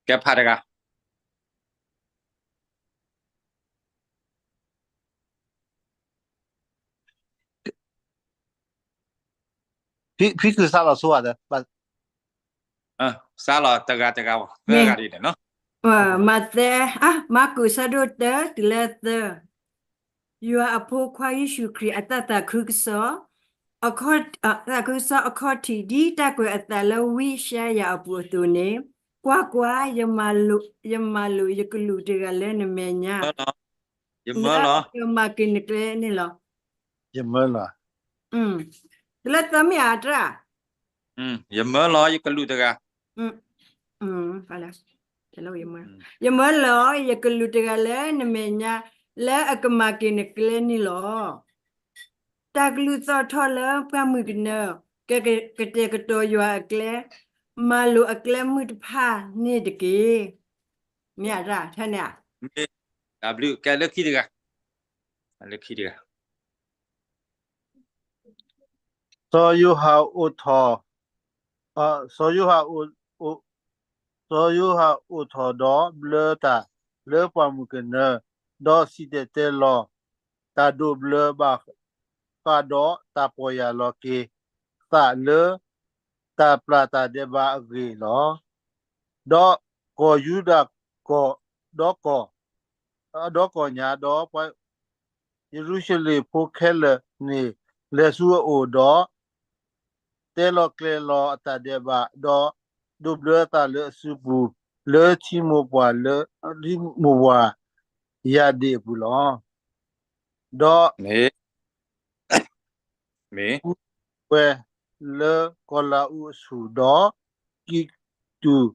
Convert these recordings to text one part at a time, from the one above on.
တဲဖးတဂၤ ဖံဖံကုၢ်စးလီၤဆိဧါ, စးလီၤတဂၤတဂၤ, သၢဂၤဒ်န့ၣ်နီၤ. မးသဲ, မၢ်ကူး ဆၢဒိၣ်တၢ တုၤလၢသၢ, ယွၤအဖိခွါယ့ၣ်ၡူးခရံာ်အတၢ်သးခုကစီၣ်, သးခုကစီၣ်အခီၣ်ထံး ဒ်တၢ်ကွဲးအသးလၢဝံယၡါယၤအပူၤအသိးန့ၣ်, ကွၢ်ကွၢ်, ယမၤလိာ်ယကလူးတဂၤလၢနမဲာ်ညါ, ယမၢလီၤ, လၢအကမၤက့ၤနကျဲန့ၣ်လီၤ. ယမၢလီၤ, တုၤလၢသၢမ့ၢ်ဧါတၢ်, ယမၢလီၤ ယကလူးတဂၤ, ယမၢလီၤ ယကလူးတဂၤလၢနမဲာ်ညါ, လၢအကမၤက့ၤနကျဲန့ၣ်လီၤ. တၢ်ကလုၢ်သီၣ်ထီၣ်လၢပှၢ်မုၢ်ကနၢ, ကကတဲာ်ကတီၤယွၤအကျဲ, မၤလိာ်အကျဲမုၢ်တဖၣ်န့ၣ်တက့ၢ်. မ့ၢ်ဧါ, ထဲန့ၣ်ဧါ, တၢ်ဘျုး, ကဲလၢခံတဂၤ, လၢခံတဂၤ စီၤယိၤဟၣ်အိၣ်ထီၣ်, စီၤယိၤဟၣ်အိၣ်, စီၤယိၤဟၣ်အိၣ်ထီၣ်ဒီးဘျၢတၢ်လၢပှၢ်မုၢ်ကနၢ, ဒီးစံၣ်တဲၤတဲလီၤတၢ်ဒိးဘျၢဘၣ်ဃးဒီးတၢ်ပီၢ်ယၢ်လီၤက့ၤသးလၢတၢ်ပျၢ်တၢ်ဒဲးဘးအဂ့ၢ်လီၤ. ဒီးကီၢ်ယူဒၤကီၢ်, ဒီးကီၢ်, ဒီးကီၢ်ညါ, ဒီးပှၤ ယရူၤၡလ့ၣ်ဖိခဲလၢာ်န့ၣ် လဲၤဆူအအိၣ်ဒီး တဲလီၤကျဲၤလီၤအတၢ်ဒဲးဘး, ဒီးဒိးဘျၢသးလၢအစုပူၤ လၢထံမိၢ်ပှၢ်, လၢထံမိၢ်ပှၢ်ယၢ်ဒ့ၣ်အပူၤလီၤ. ဒီး မ့ၢ် မ့ၢ် ဝဲလၢကီၤလၤအူအဆူၣ်, ဒီးကံၢ်တူာ်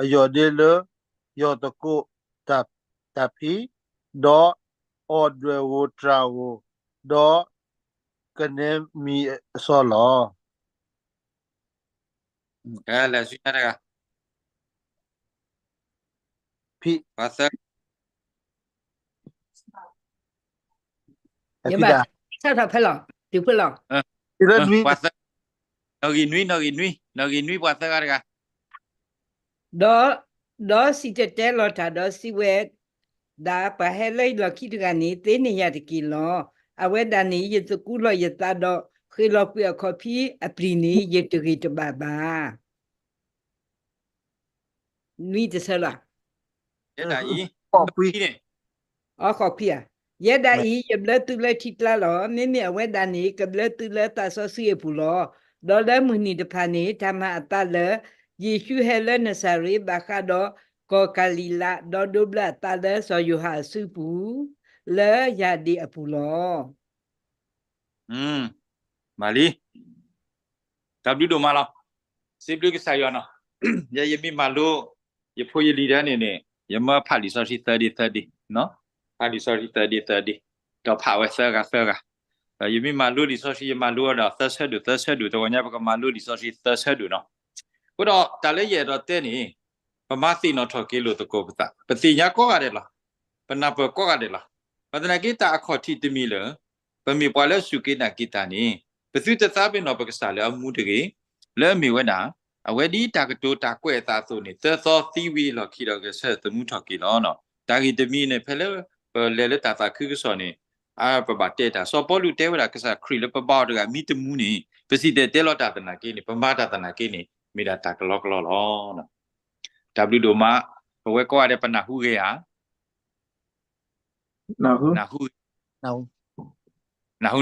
အယီၢ်ဒ့လၢယီၢ်သကိးတၢ်ဖံး, ဒီးအီၣ်ဒွဲၣ်ဧိၤတြၢ်ဧိၤ, ဒီးကနဲမံၤအစီလီၤ. ဖံ ဖံတၢ် ဆၣ်ထီၣ်ဖဲလီၤ, တုၤဖဲလီၤ, ပှၤသၢ, နီၣ်ဂံၢ်နွံ, နီၣ်ဂံၢ်နွံ, နီၣ်ဂံၢ်နွံ ပှၤသၢဂၤတဂၤ, ဒီး, ဒီးစံၣ်တဲၤတဲလီၤတၢ်ဒီးစံးဝဲဒၣ်, ပှၤဟဲလၢယလီၢ်ခံတဂၤန့ၣ် သ့န့ၢ်ယၤတက့ၢ်လီၤ. အဝဲဒၣ်န့ၣ် ယသကူးလီၤယသးဒီး ဃ့လီၤကွံာ်အခီၣ်ဖံးအပျံၤန့ၣ် ယတဂ့ၤတဘၣ်ဘၣ်. နွံတဆၢလီၤ. ယဲဒၣ်အံၤ, အဃီၣ်ခွံဧါ, ယဲဒၣ်အံၤ ယဘျၢသုလၢထံကျါလီၤ. မ့မ့ၢ်အဝဲဒၣ်န့ၣ် ကဘျၢသုလၢသးစီဆှံအပူၤလီၤ. ဒီးလၢမုၢ်နံၤတဖၣ်န့ၣ် တၢ်မၤအသးလၢ ယ့ၣ်ၡူးဟဲလၢနစၤရ့း ဘၣ်ဃးဒီးကီၢ်ကၤလံၤလး, ဒီးဒိးဘျၢအသးလၢစီၤယိၤဟၣ်အစုပူၤ လၢယၢ်ဒ့ၣ်အပူၤလီၤ. မၤလံ, တၢ်ဘျုးဒိၣ်မးလီၤ. စံးဘျုးကစၢ်ယွၤနီၤ, ယဲယမ့ၢ်မၤလိ ယဖိယလံၤတၢ်န့ၣ်န့ၣ် ယမၢဖးလံာ်စီဆှံသၢဒ့သၢဒ့, ဖးလံာ်စီဆှံသၢဒ့သၢဒ့, ဒီးဖးဝဲသၢဂၤသၢဂၤ, ဒီးယမ့ၢ်မၤလိလံာ်စီဆှံ ယမၤလိအီၤဒီးသၢဆၢဒိၣ်သၢဆၢဒိၣ်, တဂီၤညါပကမၤလိလံာ်စီဆှံသၢဆၢဒိၣ်နီၤ. အဃိဒီးတၢ်လၢယအဲၣ်ဒိးတဲန့ၣ် ပမၤသ့ၣ်နီၣ်ထီၣ်က့ၤလိာ်သကိးပသး, ပသ့ၣ်ညါကိးဂၤဒဲးလီၤ, ပနၢ်ပၢၢ်ကိးဂၤဒဲးလီၤ. ဘၣ်သနာ်က့တၢ်အခီၣ်ထံးတမံၤလၢ ပမ့ၢ်ပှၤလၢအစူၢ်က့ၤနာ်က့ၤတၢ်န့ၣ် ပသုတသးပ့ၤနီၣ်ပကစၢ်လၢအမူတဂ့ၤ, လၢအမ့ၢ်ဝဲဒၣ် အဝဲဒ်တၢ်ကတိၤတၢ်ကွဲးအသးအသိးန့ၣ် သၢသီသံဝံၤအလီၢ်ခံဒီးဂဲၤဆၢထၢၣ်သမူထီၣ်က့ၤလီၤ.တၢ်ဂ့ၢ်တမံၤန့ၣ် ဖဲလၢပလဲၤလၢတၢ်သးခုကစီၣ်န့ၣ် ပဘၣ်တဲတၢ်, စီၤပီလူးတဲဝဲဒၣ် ကစၢ်ခရံာ်လၢပဘါအီၤတဂၤမ့ၢ်တမူန့ၣ် ပစံၣ်တဲၤတဲလီၤတၢ်သနာ်က့န့ၣ် ပမၤတၢ်သနာ်က့န့ၣ် မ့ၢ်ဒၣ်တၢ်ကလီကလီလီၤ. တၢ်ဘျုးဒိၣ်မး, ပဝဲကိးဂၤဒဲးပနၢ်ဟူဂ့ၤဧါ. နၢ်ဟူ, နၢ်ဟူ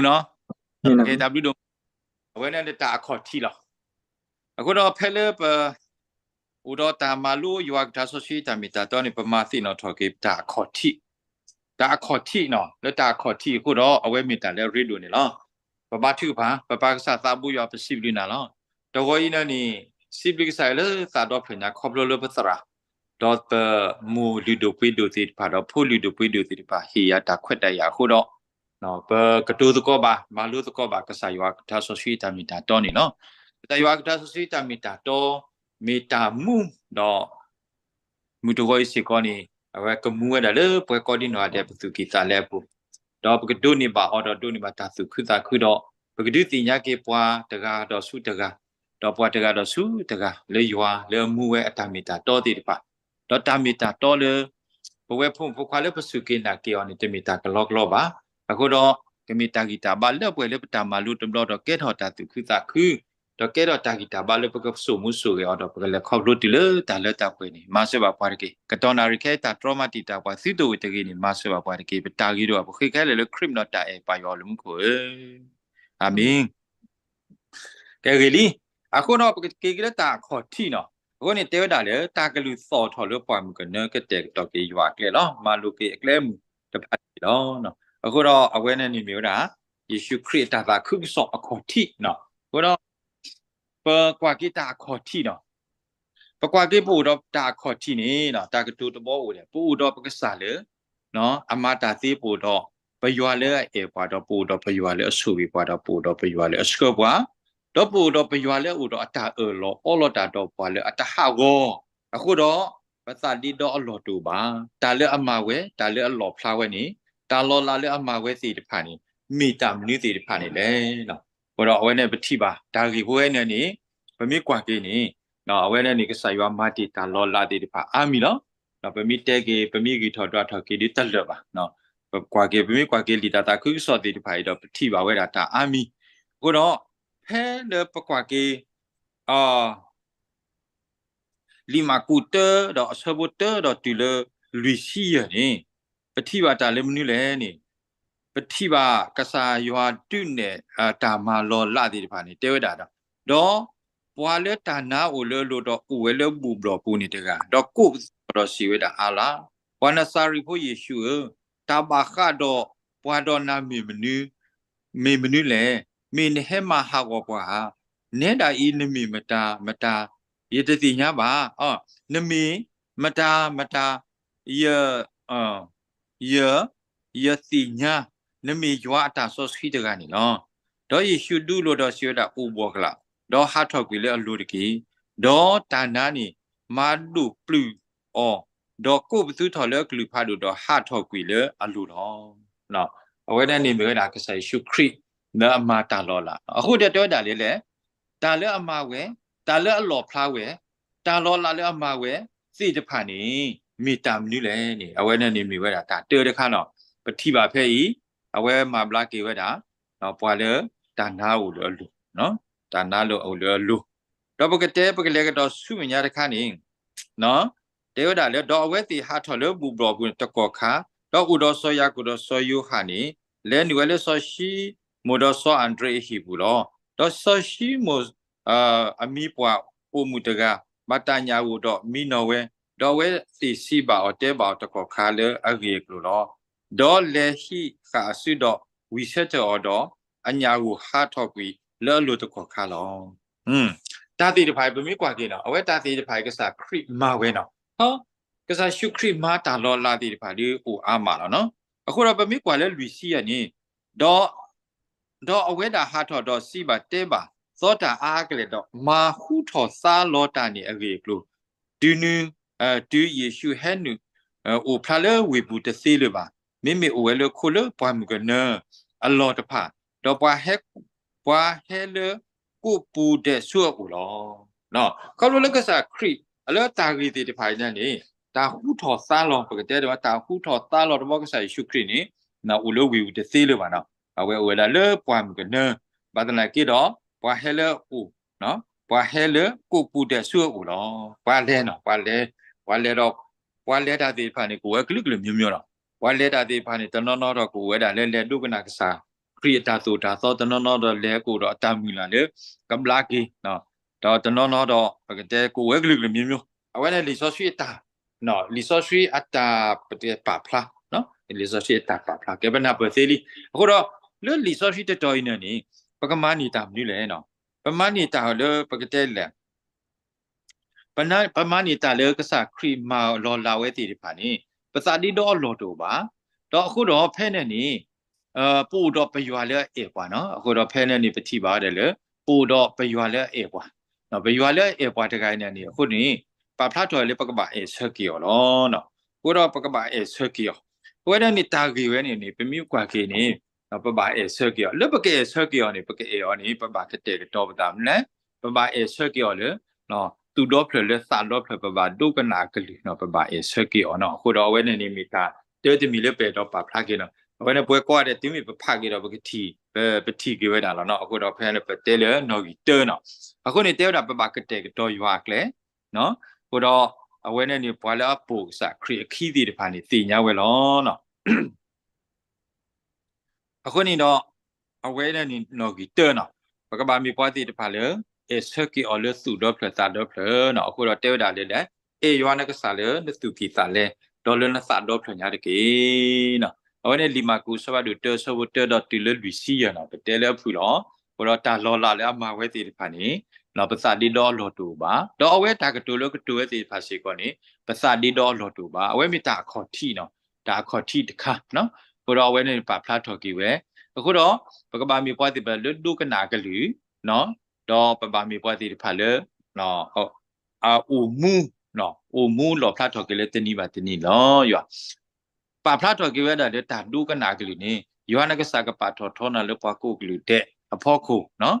နီၤ, တၢ်ဘျုးဒိၣ်မး, အဝဲန့ၣ်လၢတၢ်အခီၣ်ထံးလီၤ. အဃိဒီးဖဲလၢပ အိၣ်ဒီးတၢ်မၤလိယွၤကထါစီဆှံတၢ်မ့ၢ်တၢ်တီန့ၣ် ပမၤသ့ၣ်နီၣ်ထီၣ်က့ၤတၢ်အခီၣ်ထံး, တၢ်အခီၣ်ထံးနီၤ, လၢတၢ်အခီၣ်ထံးအဃိဒီး အဝဲမ့ၢ်တၢ်လၢအရ့ဒိၣ်န့ၣ်လီၤ. ပဘါထုကဖၣ်, ပပၢ်ကစၢ်သးဘိယွၤ ပစံးဘျုးနၤလီၤ. တဂီၤအံၤန့ၣ် စံးဘျုးကစၢ်ယွၤလၢသးဒီဖျၢၣ်ညါခီဖျိလၢပသရၣ်, ဒီးပမိၢ်လုၢ်ဒိၣ်ပှ့ၤဒိၣ်သ့ၣ်တဖၣ် ဒီးဖိလုၢ်ဒိၣ်ပှ့ၤဒိၣ်သ့ၣ်တဖၣ် ဟ့ၣ်ယၤတၢ်ခွဲးတၢ်ယာ်အဃိဒီး ပကတိၤသကိးဘၣ် မၤလိသကိးဘၣ် ကစၢ်ယွၤကထါစီဆှံတၢ်မ့ၢ်တၢ်တီန့ၣ်လီၤ. ကစၢ်ယွၤကထါစီဆှံတၢ်မ့ၢ်တၢ်တီ မ့ၢ်တၢ်မူဒီး မုၢ်တဂီၤအံၤစ့ၢ်ကီးန့ၣ် အဝဲကမူဝဲဒၣ်လၢပှၤကိးဒံနီၢ်ဂၤဒဲး ပသူၣ်ကံၢ်သးလဲအပူၤ, ဒီးပကဒိးန့ၢ်ဘၣ်အီၤဒီးဒိးန့ၢ်ဘၣ်တၢ်သူၣ်ခုသးခုဒီး ပကဒုးသ့ၣ်ညါက့ၤပှၤတဂၤဒီးဆူတဂၤ, ဒီးပှၤတဂၤဒီးဆူတဂၤ လၢယွၤလၢအမူဝဲအတၢ်မ့ၢ်တၢ်တီသ့ၣ်တဖၣ် ဒီးတၢ်မ့ၢ်တၢ်တီလၢ ပဝဲဖိမုၣ်ဖိခွါလၢပစူၢ်က့ၤနာ်က့ၤအီၤန့ၣ် တမ့ၢ်တၢ်ကလီကလီဘၣ်. အဃိဒီး ကမ့ၢ်တၢ်ဂံၢ်တၢ်ဘါလၢပှဲၤလၢပတၢ်မၤလိတဘျီဒီးကဲထီၣ်တၢ်သူၣ်ခုသးခု, ဒီးကဲထီၣ်တၢ်ဂံၢ်တၢ်ဘါလၢပကစိာ်မူစိာ်ဂဲၤအီၤဒီးပကလဲၤခီဖျိတုၤလၢတၢ်လၢတၢ်ပှဲၤန့ၣ် မၤစၢၤဘၣ်ပှၤတက့ၢ်. ကတီၢ်နၣ်ရံၣ်ခဲအံၤတၢ်တြီမၤတံာ်တာ်ပှၤသုတအိၣ်ဝဲတဂ့ၤန့ၣ် မၤစၢၤဘၣ်ပှၤတက့ၢ်. ပတၢ်ဂ့ၤဒိၣ်အပဃ့ခဲလၢာ်လၢခရံာ်ဒီးတၢ်အဲၣ်ပာ်ယွၤလၢမူခိၣ်ဧၢ, အၤမ့ၣ်. ကဲဂ့ၤလံ. အဃိဒီးပကက့ၤက့ၤလၢတၢ်အခီၣ်ထံးနီၤ. အဃိန့ၣ် တဲဝဲဒၣ်လၢ တၢ်ကလုၢ်သီၣ်ထီၣ်လၢပှၢ်မုၢ်ကနၢကတဲာ်ကတီၤက့ၤယွၤအကျဲလီၤ. မၤလိက့ၤအကျဲမုၢ်တဖၣ်န့ၣ်လီၤ. အဃိဒီးအဝဲန့ၣ်န့ၣ်မ့ၢ်ဝဲဒၣ် ယ့ၣ်ၡူးခရံာ်အတၢ်သးခုကစီၣ်အခီၣ်ထံးနီၤ. အဃိဒီး ပကွၢ်က့ၤတၢ်အခီၣ်ထံးနီၤ. ပကွၢ်က့ၤပအိၣ်ဒီးတၢ်အခီၣ်ထံးန့ၣ် တၢ်ကတိၤတဘီအိၣ်ဒဲး ပအိၣ်ဒီးပကစၢ်လၢ အမၤတၢ်သ့ ပအိၣ်ဒီး ပယွၤလၢအအဲၣ်ပှၤ ဒီးပအိၣ်ဒီးပယွၤလၢအဆိၣ်ဂ့ၤပှၤ ဒီးပအိၣ်ဒီးပယွၤလၢအဆှၢပှၤ, ဒီးပအိၣ်ဒီးပယွၤလၢအအိၣ်ဒီးအတၢ်အၢၣ်လီၤအီလီၤတၢ်ဒီးပှၤလၢအတဟးဂီၤ, အဃိဒီး ပသးဒ့ဒီအလီၢ်တအိၣ်ဘၣ်. တၢ်လၢအမၤဝဲ တၢ်လၢအလီၣ်ဖျါဝဲန့ၣ် တၢ်လီၤလးလၢအမၤဝဲသ့ၣ်တဖၣ်န့ၣ် မ့ၢ်တၢ်မနုၤသ့ၣ်တဖၣ်န့ၣ်လဲၣ်. အဃိဒီးအဝဲန့ၣ်ပထံၣ်ဘၣ် တၢ်ဂ့ၢ်ဖိဝဲန့ၣ်န့ၣ် ပမ့ၢ်ကွၢ်က့ၤန့ၣ် အဝဲန့ၣ်န့ၣ် ကစၢ်ယွၤမၤတ့ၢ်တၢ်လီၤလးသ့ၣ်တဖၣ်အါမံၤလီၤ. ပမ့ၢ်တဲက့ၤ ပမ့ၢ်ဂံၢ်ထီၣ်ဒွးထီၣ်က့ၤဒ်တလၢာ်ဘၣ်. ပကွၢ်က့ၤ ပမ့ၢ်ကွၢ်က့ၤလံာ်တၢ်သးခုကစီၣ်သ့ၣ်တဖၣ်အံၤဒီး ပထံၣ်ဘၣ်ဝဲဒၣ်တၢ်အါမံၤ, အဃိဒီး ဖဲလၢပကွၢ်က့ၤ လံာ်မၢ်ကူးတၢဒီးအဆၢဖိတၢဒီးတုၤလၢလွံၢ်ဆံယဲၢ်န့ၣ်, ပထံၣ်ဘၣ်တၢ်လၢမနုၤလဲၣ်န့ၣ်, ပထံၣ်ဘၣ်ကစၢ်ယွၤဒုးနဲၣ် တၢ်မၤလီၤလးသ့ၣ်တဖၣ်န့ၣ် တဲဝဲဒၣ်ဒီး, ဒီးပှၤလၢတၢ်နါအိၣ်လၢအလိၤဒီးအိၣ်ဝဲလၢဘူၣ်ဘျီၣ်ပူၤန့ၣ်တဂၤ, ဒီးကိးပသူထီၣ်ဒီးစံးဝဲဒၣ်, အါလါ, ပှၤနစၤရ့းဖိယ့ၣ်ၡူးဧၢ, တၢ်ဘၣ်ဃးဒီးပှၤဒီးနၤမ့ၢ်မနုၤ မ့ၢ်မနုၤလဲၣ်. မ့ၢ်နဟဲမၤဟးဂီၤပှၤဧါ. နဲဒၣ်အံၤနမ့ၢ်မတၤမတၤ ယတသ့ၣ်ညါဘၣ်. နမ့ၢ်မတၤမတၤ ယ ယ ယသ့ၣ်ညါ, နမ့ၢ်ယွၤအတၢ်စီဆှံတဂၤန့ၣ်လီၤ. ဒီးယ့ၣ်ၡူးဒုးလိာ်ဒီးစံးဝဲဒၣ်, အိၣ်ဘှီၣ်ကလာ်, ဒီးဟးထီၣ်ကွံာ်လၢအလိၤတက့ၢ်. ဒီးတၢ်နါန့ၣ် မၤဒိၣ်ပျုၢ်အီၤ, ဒီးကိးပသူထီၣ်လၢအကလုၢ်ဖးဒိၣ်ဒီးဟးထီၣ်ကွံာ်လၢအလိၤလီၤ. အဝဲဒၣ်န့ၣ်မ့ၢ်ဝဲဒၣ်ကစၢ်ယ့ၣ်ၡူးခရံာ်လၢအမၤတၢ်လီၤလး. အဃိဒီးတဲဝဲဒၣ်လဲၣ်လဲၣ်, တၢ်လၢအမၤဝဲ, တၢ်လၢအလီၣ်ဖျါဝဲ, တၢ်လီၤလးလၢအမၤဝဲသ့ၣ်တဖၣ်န့ၣ် မ့ၢ်တၢ်မနုၤလဲၣ်န့ၣ် အဝဲန့ၣ်န့ၣ်မ့ၢ်ဝဲဒၣ်တၢ်တၢတခါနီၤ. ပထံၣ်ဘၣ်ဖဲအံၤ အဝဲမၤဘျါက့ၤဝဲဒၣ် ပှၤလၢတၢ်နါအိၣ်လၢအလိၤ, တၢ်နါလၢအိၣ်လၢအလိၤ, ဒီးပကတဲပကလဲၤကဒီးဆူမဲာ်ညါတခါန့ၣ် တဲဝဲဒၣ်လၢ ဒီးအဝဲသ့ၣ်ဟးထီၣ်လၢဘူၣ်ဘျီၣ်ပူၤန့ၣ်တကီၢ်ခါ, ဒီးအိၣ်ဒီးစီၤယၤကိာ်ဒီးစီၤယိၤဟၣ်န့ၣ် လဲၤနုာ်ဝဲလၢစီၤၡံမိၣ်ဒီးစီၤအၤဒြ့အဟံၣ်ပူၤလီၤ. ဒီးစီၤၡံမိၣ် အမံၤပှၢ်အိၣ်မုာ်တဂၤ ဘၣ်တၢ်ညၣ်ဂိၢ်ဒီးမံနီၤဝဲ, ဒီးအဝဲသ့ၣ်စံးဘၣ်အီၤတဲဘၣ်အီၤတကီၢ်ခါလၢအဂ့ၢ်အကျိၤလီၤ. ဒီးလဲၤဟံးဃာ်အစုဒီးဝံၣ်ဆၢထၢၣ်အီၤဒီး အညၣ်ဂိၢ်ဟးထီၣ်ကွံာ်လၢအလိၤတကီၢ်ခါလီၤ. တၢ်သ့ၣ်တဖၣ်အံၤ ပမ့ၢ်ကွၢ်က့ၤနီၤ အဝဲတၢ်သ့ၣ်တဖၣ်အံၤ ကစၢ်ခရံာ်မၤဝဲနီၤ. ကစၢ်ယ့ၣ်ၡူးခရံာ်မၤတၢ်လီၤလးသ့ၣ်တဖၣ်ဒ်အိၣ်အါမးလီၤနီၤ. အဃိဒီးပမ့ၢ်ကွၢ်လၢလွံၢ်ဆံယဲၢ်န့ၣ်, ဒီး ဒီးအဝဲဒၣ်ဟးထီၣ်ဒီးစံးဘၣ်တဲဘၣ် သီတၢ်အါအါကလဲာ်ဒီး မၤဟူထီၣ်သါလီၤတၢ်န့ၣ်အဂ့ၢ်အကျိၤ, တုၤနုၤ တုၤယ့ၣ်ၡူးဟဲနုာ် အိၣ်ဖျါလၢဝ့ၢ်ပူၤတသ့လၢၤဘၣ်. မ့မ့ၢ်အိၣ်ဝဲလၢခိလၢပှၢ်မုၢ်ကနၢအလီၢ်တဖၣ်, ဒီး ပှၤဟဲလၢကိးပူၤဒဲးဆူအအိၣ်လီၤ. ခီဖျိလၢကစၢ်ခရံာ် လၢတၢ်ဂ့ၢ်သ့ၣ်တဖၣ်အံၤန့ၣ် တၢ်ဟူထီၣ်သါလီၤ ပကတဲဒ်ဝဲ တၢ်ဟူထီၣ်သါလီၤတဘျီကစၢ်ယ့ၣ်ၡူးခရံာ်န့ၣ် အိၣ်လၢဝ့ၢ်ပူၤတသ့လၢၤဘၣ်နီၤ. အဝဲအိၣ်ဝဲဒၣ်လၢပှၢ်မုၢ်ကနၢ, ဘၣ်သနာ်က့ဒီး ပှၤဟဲလၢအအိၣ် ပှၤဟဲလၢကိးပူၤဒဲးဆူအအိၣ်လီၤ. ပှၤလဲၤနီၤ ပှၤလဲၤ, ပှၤလဲၤဒီး ပှၤလဲၤတၢ်သ့ၣ်တဖၣ်န့ၣ် ကအိၣ်ဝဲကလုာ်ကလုာ်မျိုးမျိုးလီၤ. ပှၤလဲၤတၢ်သ့ၣ်တဖၣ်န့ၣ် တနီၤနီၤဒီးကအိၣ်ဝဲဒၣ်လၢလဲၤဒိကနၣ်ကစၢ်ခရံာ်အတၢ်သိၣ်တၢ်သီ, တနီၤနီၤဒီးလဲၤကအိၣ်ဒီးအတၢ်မုၢ်လၢ်လၢ ကဘျါက့ၤ, ဒီးတနီၤနီၤဒီး ပကတဲကအိၣ်ဝဲကလုာ်ကလုာ်မျိုးမျိုး, အဝဲန့ၣ်လံာ်စီဆှံအတၢ် လံာ်စီဆှံအတၢ်ပာ်ဖျါ, လံာ်စီဆှံအတၢ်ပာ်ဖျါ ကဲပနၢ်ပၢၢ်သ့လံ. အဃိဒီး လၢလံာ်စီဆှံတတီၤအံၤန့ၣ်န့ၣ် ပကမၤန့ၢ်တၢ်မနုၤလဲၣ်. ပမၤန့ၢ်တၢ်လၢပကတဲလဲၣ် ပမၤန့ၢ်တၢ်လၢကစၢ်ခရံာ်မၤလီၤလးဝဲသ့ၣ်တဖၣ်န့ၣ် ပသးဒ့ဒီအလီၢ်တအိၣ်ဘၣ်. ဒီးအဃိဒီးဖဲန့ၣ်န့ၣ် ပအိၣ်ဒီးပယွၤလၢအအဲၣ်ပှၤနီၤ. အဃိဒီးဖဲန့ၣ်န့ၣ် ပထံၣ်ဘၣ်ဝဲဒၣ်လၢ ပအိၣ်ဒီးပယွၤလၢအအဲၣ်ပှၤ, ပယွၤလၢအအဲၣ်ပှၤတဂၤအံၤန့ၣ်န့ၣ် အဃိန့ၣ် ပာ်ဖျါထီၣ်လၢပကဘၣ်အဲၣ်ဆၢက့ၤအီၤလီၤ. အဃိဒီးပကဘၣ်အဲၣ်ဆၢက့ၤအီၤ, အဝဲဒၣ်န့ၣ်တၢ်ဂ့ၢ်ဝဲန့ၣ်န့ၣ် ပမ့ၢ်ကွၢ်က့ၤန့ၣ် ပဘၣ်အဲၣ်ဆၢက့ၤအီၤ, လၢပကအဲၣ်ဆၢက့ၤအီၤန့ၣ် ပကအဲၣ်အီၤန့ၣ် ပဘၣ်ကတဲာ်ကတီၤပသးမနုၤလဲၣ်. ပဘၣ်အဲၣ်ဆၢက့ၤအီၤလၢ သူၣ်ဒီဖျၢၣ်လၢသးဒီဖျၢၣ် ပဘၣ်ဒိကနၣ်အကလုၢ်နီၤ ပဘၣ်အဲၣ်ဆၢက့ၤအီၤနီၤ. အဃိဒီးအဝဲန့ၣ်န့ၣ်မ့ၢ်တၢ်တၢတမံၤလၢပအဲၣ်ဒိးပာ်ဖျါက့ၤနီၤ. အဝဲန့ၣ်ပဝဲကိးဂၤဒဲး တုၤမ့ၢ်ပဖးက့ၤဒီး ပကထံၣ် ပထံၣ်က့ၤဝဲဒၣ်လီၤနီၤ. အဃိဒီးဖဲန့ၣ် ပတဲလၢနီၣ်ဂံၢ်တၢနီၤ. အဃိန့ၣ် တဲဝဲဒၣ်ပဘၣ်ကတဲာ်ကတီၤယွၤအကျဲ အဃိဒီး အဝဲန့ၣ်န့ၣ် ပှၤလၢအပိာ်ကစၢ်ခရံာ်အခံသ့ၣ်တဖၣ်န့ၣ် သ့ၣ်ညါဝဲလီၤ. အဃိန့ၣ်ဒီး အဝဲန့ၣ်န့ၣ်နီၣ်ဂံၢ်တၢနီၤ, ပကဘၣ်မ့ၢ်ပှၤသ့ၣ်တဖၣ်လၢ အဲၣ်ဆၢက့ၤအီၤလၢသူၣ်ဒီဖျၢၣ်သးဒီဖျၢၣ်နီၤ. အဃိဒီးတဲဝဲဒၣ်လၢ အဲၣ်ယွၤနကစၢ်လၢနသူၣ်ကံၢ်သးလဲ, ဒီးလၢနသးဒီဖျၢၣ်ညါတက့ၢ်နီၤ. အဝဲန့ၣ်လံာ်မၢ်ကူး အဆၢဖးဒိၣ်တၢ အဆၢဖိတၢဒီးတုၤလၢလွံၢ်ဆံယဲၢ်နီၤ, ပတဲလၢအဖုၣ်လီၤ. အဃိဒီးတၢ်လီၤလးလၢအမၤဝဲသ့ၣ်တဖၣ်န့ၣ် ပသးဒ့ဒီအလီၢ်တအိၣ်ဘၣ်. ဒီးအဝဲတၢ်ကတိၤလၢကတိၤဝဲသ့ၣ်တဖၣ်စ့ၢ်ကီးန့ၣ် ပသးဒ့ဒီအလီၢ်တအိၣ်ဘၣ်. အဝဲမ့ၢ်တၢ်အခီၣ်ထံးနီၤ, တၢ်အခီၣ်ထံးတခါနီၤ. အဃိဒီးအဝဲန့ၣ်ပာ်ဖျါထီၣ်က့ၤဝဲ. အဃိဒီး ပကဘၣ်မ့ၢ်ပှၤသ့ၣ်တဖၣ်လၢဒိကနၣ်အကလုၢ် ဒီးပဘၣ်မ့ၢ်ပှၤသ့ၣ်တဖၣ်လၢ အအိၣ်မူ, အိၣ်မူလီၣ်ဖျါထီၣ်က့ၤလၢတနံၤဘၣ်တနံၤလီၤ. ယွၤ ပာ်ဖျါထီၣ်က့ၤဝဲဒၣ်လၢတၢ်ဒိကနၣ်အကလုၢ်န့ၣ် ယွၤနကစၢ်ကပာ်ထီၣ်ထီနၤလၢပှၤကိးကလုာ်ဒဲးအဖီခိၣ်,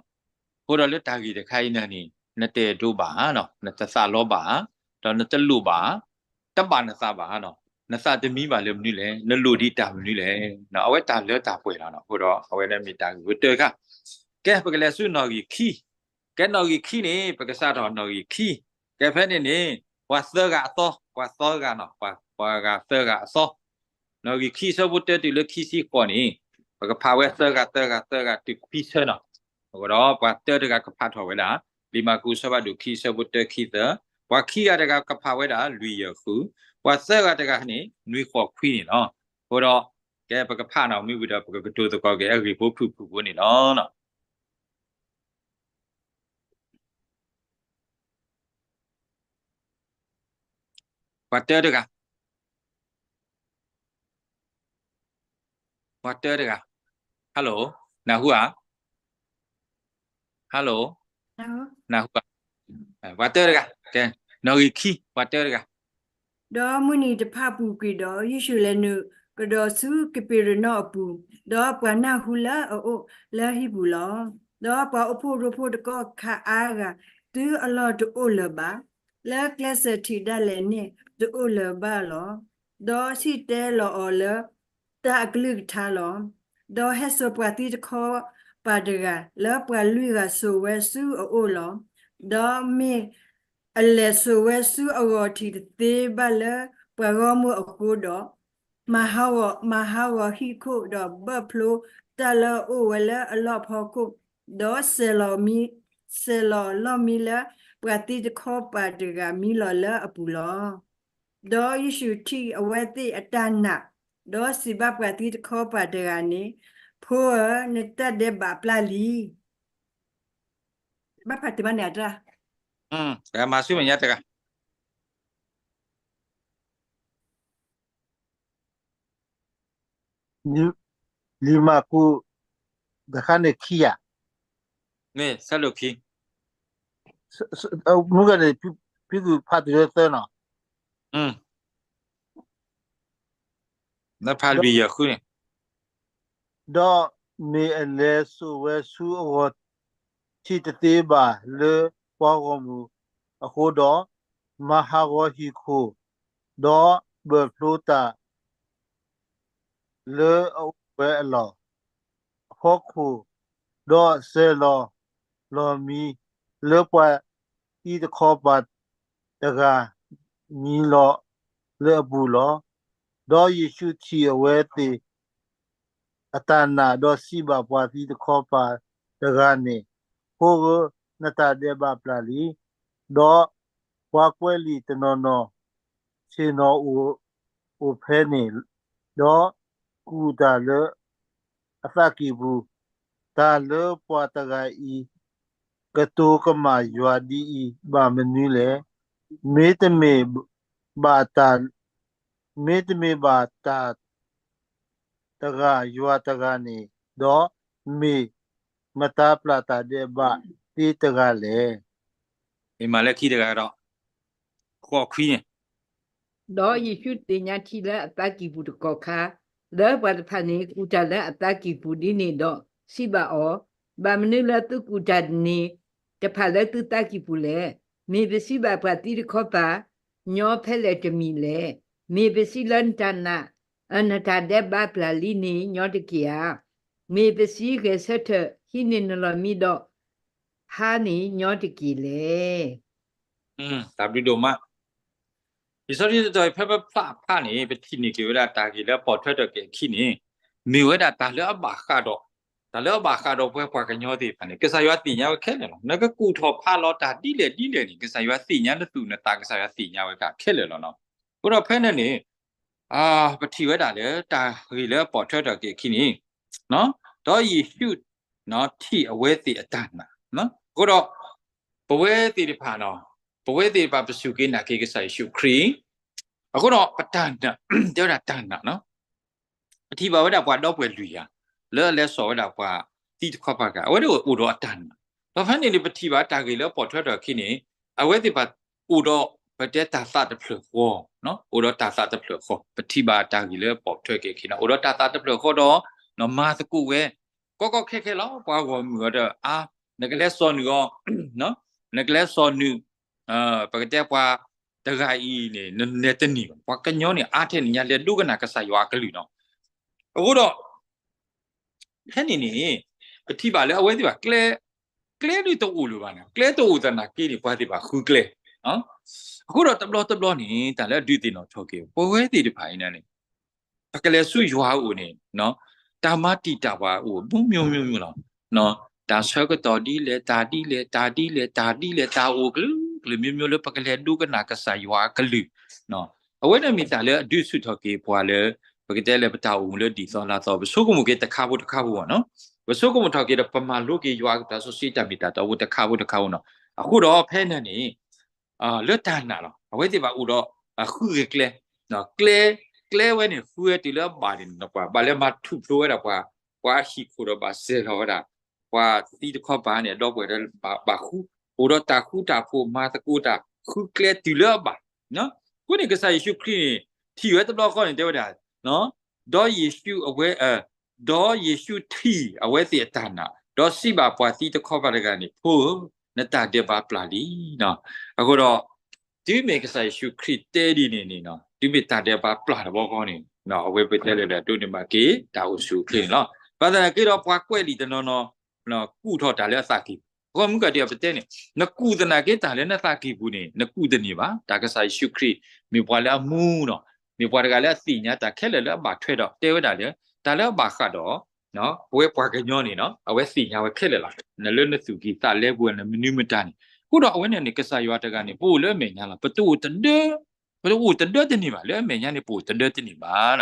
အဃိဒီးလၢတၢ်ဂ့ၢ်တခါအံၤန့ၣ် နတအဲၣ်ဒိးဘၣ်ဧါ, နတသးလီဘၣ်ဧါ, ဒီးနတလိၣ်ဘၣ်ဧါ, တဘၣ်နသးဘၣ်ဧါ, နသးတမံဘၣ်လၢမနုၤလဲၣ်, နလိၣ်ဒံးတၢ်မနုၤလဲၣ်. အဝဲတၢ်လၢတၢ်ပှဲၤလီၤ. အဃိဒီးအဝဲန့ၣ်မ့ၢ်တၢ်ဂ့ၢ်ဝဲတၢၢ်တခါ. ကဲ ပကလဲၤဆူနီၣ်ဂံၢ်ခံ, ကဲနီၣ်ဂံၢ်ခံန့ၣ် ပကစးထီၣ်နီၣ်ဂံၢ်ခံ, ကဲဖဲန့ၣ်န့ၣ် ပှၤသၢဂၤအသီ, ပှၤသၢဂၤနီၤ, ပှၤဂၤသၢဂၤအသီ. နီၣ်ဂံၢ်ခံ အဆၢဖိတၢတုၤလၢခံဆံဃိးန့ၣ် ပကဖးဝဲသၢဂၤ သၢဂၤ သၢဂၤ တုၤခွံဆၢနီၤ. အဃိဒီးပှၤတၢတဂၤကဖးထီၣ်ဝဲဒၣ် လံာ်မၢ်ကူး အဆၢဖးဒိၣ်ခံ အဆၢဖိတၢ ခံ သၢ, ပှၤခံဂၤတဂၤကဖးဝဲဒၣ် လွံၢ် ယဲၢ် ဃု, ပှၤသၢဂၤတဂၤန့ၣ် နွံ ဃိး ခွံန့ၣ်လီၤ. အဃိဒီး ကဲပကဖးနီၤ, မ့ၢ်ဝံၤဒီးပကကတိၤသကိးက့ၤအဂ့ၢ်ဖိဖုၣ်ဖုၣ်ဖိန့ၣ်လီၤ. ပှၤတၢတဂၤ, ပှၤတၢတဂၤ, Hello, နၢ်ဟူဧါ, Hello, နၢ်ဟူဧါ, ပှၤတၢတဂၤ, ကဲ, နီၣ်ဂံၢ်ခံ, ပှၤတၢတဂၤ. ဒီးမုၢ်နံၤတဖၣ်ပူၤကွံာ်ဒီး ယ့ၣ်ၡူးလဲၤနုာ်ကဒီးဆူကပ့းရနီၣ်အပူၤ, ဒီးပှၤနၢ်ဟူလၢအအိၣ်လၢဟံၣ်ပူၤလီၤ. ဒီးပှၤအိၣ်ဖှိၣ်ရိဖှိၣ်တကီၢ်ခါအါဂၤ တုၤအလီၢ်တအိၣ်လၢၤဘၣ်, လၢကျဲစၢၤထံးဒၣ်လဲာ်န့ၣ် တအိၣ်လၢၤဘၣ်လီၤ. ဒီးစံၣ်တဲၤလီၤအီၤလၢ တၢ်အကလုၢ်ကထါလီၤ. ဒီးဟဲစိာ်ပှၤသံတခီပၤတဂၤ လၢပှၤလွံၢ်ဂၤစိာ်ဝဲဆူအအိၣ်လီၤ. ဒီးမ့ၢ်အလဲၤစိာ်ဝဲဆူအဂီၤထံးတသ့ဘၣ်လၢပှၤဂီၢ်မုၢ်အဃိဒီး, မၤဟးဂီၤ, မၤဟးဂီၤဟံၣ်ခိၣ် ဒီးဘၢၣ်ဖျိတၢ်လၢအအိၣ်ဝဲလၢအလီၢ်ဖီခိၣ်, ဒီးစဲၤလီၤမံ, စဲၤလီၤလီၢ်မံလၢပှၤသံတခီပၤတဂၤမံလီၤလၢအပူၤလီၤ. ဒီးယ့ၣ်ၡူးထံၣ်အဝဲသ့ၣ်အတၢ်နာ်, ဒီးစံးဘၣ်ပှၤသံတခီပၤတဂၤန့ၣ်, ဖိဧၢ, နတၢ်ဒဲးဘးပျၢ်လံ. ဘၣ်ဖးတဘၣ်န့ၣ်အတၢ်, မၤဆူမဲာ်ညါတဂၤ. လံာ်မၢ်ကူး တခါန့ၣ်ခံဧါ, မ့ၢ်ဆၢဒိၣ်ခံ, မုၢ်ဂၤန့ၣ် ဖံဖုဖးတုၤလၢသၢနီၤ, နဖးလွံၢ်ယဲၢ်ဃုန့ၣ်, ဒီးမ့ၢ်အလဲၤစိာ်ဝဲဆူအဂီၤထံးတသ့ဘၣ်လၢပှၤဂီၢ်မုၢ်အဃိဒီး, မၤဟးဂီၤဟံၣ်ခိၣ်, ဒီးဘၢၣ်ဖျိတၢ် လၢအအိၣ်ဝဲအလီၢ်အဖီခိၣ်, ဒီးစဲၤလီၤလီၤမံလၢပှၤသံတခီပၤတဂၤမံလီၤလၢအပူၤလီၤ. ဒီးယ့ၣ်ၡူးထံၣ်အဝဲသ့ၣ်အတၢ်နာ်, ဒီးစံးဘၣ်ပှၤသံတခီပၤတဂၤန့ၣ်, ဖိဧၢ, နတၢ်ဒဲးဘးပျၢ်လံ. ဒီးပှၤကွဲးလံာ်တနီၤနီၤ ဆ့ၣ်နီၤအိၣ်ဖဲန့ၣ်, ဒီးကူၣ်တၢ်လၢအသးကံၢ်ပူၤ, တၢ်လၢပှၤတဂၤအံၤ ကတိၤကမၣ်ယွၤဒ်အံၤ ဘၣ်မနုၤလဲၣ်. မ့တမ့ၢ်ဘၣ်တၢ်, မ့တမ့ၢ်ဘၣ်တၢ်တဂၤယွၤတဂၤန့ၣ်ဒီး, မ့ၢ်မတၤပျၢ်တၢ်ဒဲးဘးသ့တဂၤလဲၣ်. မ့ၢ်မးလၢခံတဂၤဒီး ဃိးခွံန့ၣ်, ဒီးယ့ၣ်ၡူးသ့ၣ်ညါထံလၢအသးကံၢ်ပူၤတကီၢ်ခါ, လၢပှၤတဖၣ်န့ၣ်ကူၣ်တၢ်လၢအသးကံၢ်ပူၤဒ်န့ၣ်ဒီး, စံးဘၣ်အီၤ, ဘၣ်မနုၤလၢသုကူၣ်တၢ်န့ၣ်တဖၣ်လၢသုသးကံၢ်ပူၤလဲၣ်. မ့ၢ်ပစံးဘၣ်ပှၤသံတခီပၤ, ညီဖဲလဲၣ်တမံၤလဲၣ်. မ့ၢ်ပစံးလၢနတၢ်နာ်, နတၢ်ဒဲးဘးပျၢ်လံန့ၣ် ညီတက့ၢ်ဧါ. မ့ၢ်ပစံးဂဲၤဆၢထၢၣ်ဟံးန့ၢ်နလီၢ်မံဒီး ဟါန့ၣ် ညီတက့ၢ်လဲၣ်. တၢ်ဘျုးဒိၣ်မး. လံာ်စီဆှံတတီၤဖဲပဖးဖးန့ၣ် ပထံၣ်န့ၢ်က့ၤဝဲဒၣ်တၢ်ဂ့ၢ်လၢအပိာ်ထွဲထီၣ်က့ၤအခံန့ၣ် မ့ၢ်ဝဲဒၣ်တၢ်လၢအဘၣ်ဃးဒီး, တၢ်လၢအဘၣ်ဃးဒီးပဝဲပှၤကညီသ့ၣ်တဖၣ်န့ၣ် ကစၢ်ယွၤသ့ၣ်ညါဝဲခဲလၢာ်လီၤ. နကကူၣ်ထီၣ်ဖးလီၤတၢ်ဒ်လဲၣ်ဒ်လဲၣ်န့ၣ် ကစၢ်ယွၤသ့ၣ်ညါနသူၣ်နသး ကစၢ်ယွၤသ့ၣ်ညါဝဲခဲလၢာ်လီၤ. အဃိဒီးဖဲန့ၣ်န့ၣ် ပထံၣ်ဝဲဒၣ်လၢတၢ်ဂ့ၢ်လၢအပိာ်ထွဲထီၣ်က့ၤအခံန့ၣ် ဒီးယ့ၣ်ၡူးထံၣ်အဝဲသ့ၣ်အတၢ်နာ်. အဃိဒီး ပဝဲသ့ၣ်တဖၣ်, ပဝဲသ့ၣ်တဖၣ်ပစူၢ်က့ၤနာ်က့ၤကစၢ်ယ့ၣ်ၡူးခရံာ်, အဃိဒီးပတၢ်နာ်, တဲဝဲဒၣ်တၢ်နာ်, ပထံၣ်ဘၣ်ဝဲဒၣ်ပှၤဒီပုၢ်ဝဲၢ်လွံၢ်ဂၤ လၢအလဲၤစိာ်ဝဲဒၣ်ပှၤသံတခီပၤတဂၤ အဝဲဒၣ်အိၣ်ဒီးအတၢ်နာ်. ဒီးဖဲန့ၣ်န့ၣ် ပထံၣ်ဘၣ်တၢ်ဂ့ၢ်လၢအပိာ်ထွဲထီၣ်အခံန့ၣ် အဝဲသ့ၣ်တဖၣ်အိၣ်ဒီး ပတဲတၢ်သးတဖျၢၣ်ဃီ, အိၣ်ဒီးတၢ်သးတဖျၢၣ်ဃီ, ပထံၣ်ဘၣ်တၢ်ဂ့ၢ်လၢအပိာ်ထွဲက့ၤအခံန့ၣ် အိၣ်ဒီးတၢ်သးတဖျၢၣ်ဃီဒီး မၤသကိးဝဲ ကီကီခဲခဲလီၤ. ပှၤဂီၢ်မုၢ်အီၤဒီး အါ, နကလဲၤစိာ်နုာ်အီၤ, နကလဲၤစိာ်နုာ်, ပကတဲပှၤတဂၤအံၤန့ၣ် နနဲၣ်တန့ၢ်ဘၣ်. ပှၤကညီန့ၣ် အါထဲန့ၣ်ညါ လဲၤဒိကနၣ်ကစၢ်ယွၤအကလုၢ်နီၤ. အဃိဒီး ဖဲန့ၣ်န့ၣ် ပထံၣ်ဘၣ်လၢအဝဲသ့ၣ်ဘၣ် ကျဲ, ကျဲဒုးတအိၣ်လၢၤဘၣ်န့ၣ်, ကျဲတအိၣ်သနာ်က့န့ၣ် ပှၤသ့ၣ်တဖၣ်ဃုကျဲ. အဃိဒီးတဘျီတဘျီန့ၣ် တၢ်လၢအဒုးသ့ၣ်နီၣ်ထီၣ်က့ၤ ပဝဲသ့ၣ်တဖၣ်အံၤန့ၣ် ပကလဲၤဆူယွၤအအိၣ်န့ၣ် တၢ်မၤတံာ်တာ်ပှၤအိၣ် မျိုးမျိုးမျိုးလီၤ. တၢ်ဆၢကတီၢ်ဒ်လဲၣ်, တၢ်ဒ်လဲၣ်, တၢ်ဒ်လဲၣ်, တၢ်ဒ်လဲၣ်, တၢ်အိၣ်ကလုာ်ကလုာ် မျိုးမျိုး လၢပကလဲၤဒိကနၣ်ကစၢ်ယွၤအကလုၢ်. အဝဲန့ၣ်မ့ၢ်တၢ်လၢအဒုးဆူၣ်ထီၣ်က့ၤပှၤလၢ ပကတဲလၢပတၢ်အိၣ်မူလၢဒ်သိးလၢသိး ပဆိကမိၣ်က့ၤတခါဖိတခါဖိဘၣ်နီၤ. ပဆိကမိၣ်ထီၣ်က့ၤဒီး ပမၤလိက့ၤယွၤအကလုၢ်စီဆှံတၢ်မ့ၢ်တၢ်တီဖိတခါဖိတခါဖိနီၤ. အဃိဒီးဖဲန့ၣ်န့ၣ် လၢတၢ်နာ်လီၤ. အဝဲသ့ၣ်ဘၣ်အိၣ်ဒီး ဃုဂ့ၤကျဲ, ကျဲ, ကျဲဝဲန့ၣ် ဃုဝဲတုၤလၢအဘၣ်န့ၣ် ပှၤဘၣ်လၢမၤထူၣ်ဖျိဝဲဒၣ်ပှၤ, ပှၤဟံၣ်ခိၣ်ဒီးဘၣ်စဲၤလီၤဝဲဒၣ် ပှၤသံတခီပၤန့ၣ် အဒီပုၢ်ဝဲၢ်ဒီးဘၣ်ဃု, အိၣ်ဒီးတၢ်ဃူတၢ်ဖိး မၤသကိးတၢ် ဃုကျဲတုၤလၢအဘၣ်. အဃိန့ၣ် ကစၢ်ယ့ၣ်ၡူးခရံာ်န့ၣ် ထံၣ်ဝဲတဘျီဃီန့ၣ် တဲဝဲဒၣ် ဒီးယ့ၣ်ၡူးအဝဲ ဒီးယ့ၣ်ၡူးထံၣ်အဝဲသ့ၣ်အတၢ်နာ်, ဒီးစံးဘၣ်ပှၤသံတခီပၤတဂၤန့ၣ်, ဖိဧၢ, နတၢ်ဒဲးဘးပျၢ်လံ. အဃိဒီး တုၤမ့ၢ်ကစၢ်ယ့ၣ်ၡူးခရံာ်တဲဒ်န့ၣ်န့ၣ်, တုၤမ့ၢ်တၢ်ဒဲးဘးပျၢ်တဘျီဃီန့ၣ် အဝဲပတဲလၢဒိးန့ၢ်ဘၣ်က့ၤ တၢ်အိၣ်ဆူၣ်အိၣ်ချ့န့ၣ်လီၤ. ဘၣ်သနာ်က့ဒီးပှၤကွဲးလံာ်တနီၤနီၤ ကူၣ်ထီၣ်တၢ်လၢအသးကံၢ်ပူၤ, အဂီၢ်မုၢ်ကဒီးပတဲန့ၣ် နကူၣ်သနာ်က့တၢ်လၢနသးကံၢ်ပူၤန့ၣ် နကူၣ်တန့ၢ်ဘၣ်. တၢ်ကစၢ်ယ့ၣ်ၡူးခရံာ် မ့ၢ်ပှၤလၢအမူနီၤ, မ့ၢ်ပှၤတဂၤလၢအသ့ၣ်ညါတၢ်ခဲလၢာ်လၢအဘၣ်ထွဲဒီး တဲဝဲဒၣ်လၢ တၢ်လၢအဘၣ်ဃးဒီး ပဝဲပှၤကညီန့ၣ်နီၤ အဝဲသ့ၣ်ညါဝဲခဲလၢာ်လီၤ. နလၢနသူၣ်ကံၢ်သးလဲပူၤ နမနုၤမတၤန့ၣ်, အဃိဒီးအဝဲန့ၣ်န့ၣ် ကစၢ်ယွၤတဂၤန့ၣ် ပအိၣ်လၢအမဲာ်ညါလီၤ. ပတအိၣ်တဒၢ ပတအိၣ်တဒၢတန့ၢ်ဘၣ်, လၢအမဲာ်ညါန့ၣ် ပအိၣ်တဒၢတန့ၢ်ဘၣ်.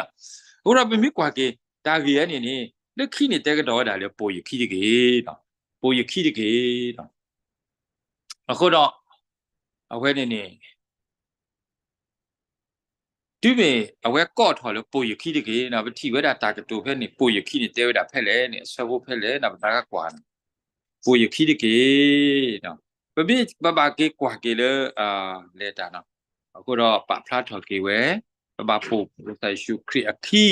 အဃိဒီးပမ့ၢ်ကွၢ်က့ၤ တၢ်ဂ့ၢ်အံၤန့ၣ်န့ၣ် လၢခံန့ၣ်တဲကဒီးဝဲဒၣ်လၢ ပိာ်ယခံတက့ၢ်, ပိာ်ယခံတက့ၢ်. အဃိဒီး အဝဲန့ၣ်န့ၣ် တုၤမ့ၢ်အဝဲကိးထီၣ်လၢပိာ်ယခံတက့ၢ်, ပထံၣ်ဝဲဒၣ်တၢ်ကတိၤဖဲန့ၣ် ပိာ်ယခံန့ၣ် တဲဝဲဒၣ်ဖဲလဲၣ်န့ၣ် အဆၢဖိဖဲလဲၣ်န့ၣ် ပသးကကွၢ်န့ၣ် ပိာ်ယခံတက့ၢ်. ပမ့ၢ်ပဘၣ်က့ၤကွၢ်က့ၤလၢ လဲၤတၢ်နီၤ, အဃိဒီးပာ်ဖျါထီၣ်က့ၤဝဲ ပဘၣ်ပိာ်ကစၢ်ယ့ၣ်ၡူးခရံာ်အခံ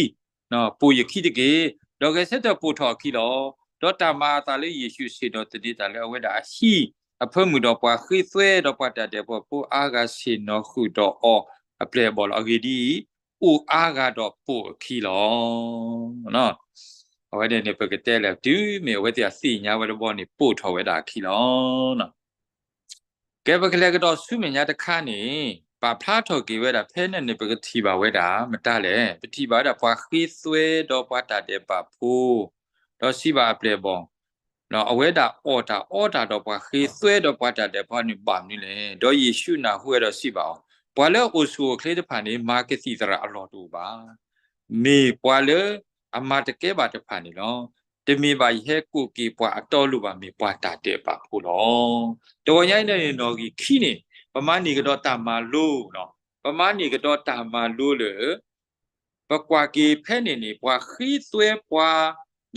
ပိာ်ယခံတက့ၢ်, ဒီးဂဲၤဆၢထၢၣ်ပိာ်ထီၣ်အခံလီၤ. ဒီးတၢ်မၤအသးလၢယ့ၣ်ၡူးဆ့ၣ်နီၤသန့ၤတၢ်လၢအဝဲဒၣ်အဟံၣ်အဖၢမုၢ်ဒီးပှၤဃ့သွဲဒီးပှၤတၢ်ဒဲးဘးဖိအါဂၤဆ့ၣ်နီၤဃုာ်ဒီးအီၤအပျဲၢ်အဘီၣ်လီၤ. အဂ့ၢ်ဒ်အံၤ, အိၣ်အါဂၤဒီးပိာ်အခံလီၤ. အဝဲန့ၣ်န့ၣ် ပကတဲလၢ တုၤမ့ၢ်အဝဲသ့ၣ်အသ့ၣ်ညါဝဲတဘျီန့ၣ် ပိာ်ထီၣ်ဝဲဒၣ်အခံလီၤ. ကဲ ပကလဲၤကဒီးဆူမဲာ်ညါတခါန့ၣ် ပာ်ဖျါထီၣ်က့ၤဝဲဒၣ် ဖဲန့ၣ်န့ၣ် ပကထံၣ်ဘၣ်ဝဲဒၣ် မတၤလဲၣ်, ပထံၣ်ဘၣ်ဝဲဒၣ်ပှၤဃ့သွဲဒီးပှၤတၢ်ဒဲးဘးဖိ, ဒီးစံးဘၣ်အပျဲၢ်အဘီၣ်, အဝဲဒၣ်အီၣ်တၢ်အီတၢ်ဒီးပှၤဃ့သွဲဒီးပှၤတၢ်ဒဲးဘးဖိန့ၣ် ဘၣ်မနုၤလဲၣ်. ဒီးယ့ၣ်ၡူးနၢ်ဟူဝဲဒီးစံးဘၣ်အီၤ, ပှၤလၢအအိၣ်ဆူၣ်အိၣ်ချ့တဖၣ်န့ၣ် မၤကသံၣ်သရၣ်အလီၢ်တအိၣ်ဘၣ်. မ့ၢ်ပှၤလၢအမၤတကဲဘၣ်တဖၣ်န့ၣ်လီၤ. တမ့ၢ်ဘၣ်ယဟဲကိးက့ၤပှၤအတီအလိၤဘၣ်, မ့ၢ်ပှၤတၢ်ဒဲးဘးဖိလီၤ. တဂီၤညါအံၤန့ၣ် နီၣ်ဂံၢ်ခံန့ၣ် ပမၤန့ၢ်ကဒီးတၢ်မၤလိ, ပမၤန့ၢ်ကဒီးတၢ်မၤလိလၢ ပကွၢ်က့ၤဖဲန့ၣ်န့ၣ် ပှၤဃ့သွဲပှ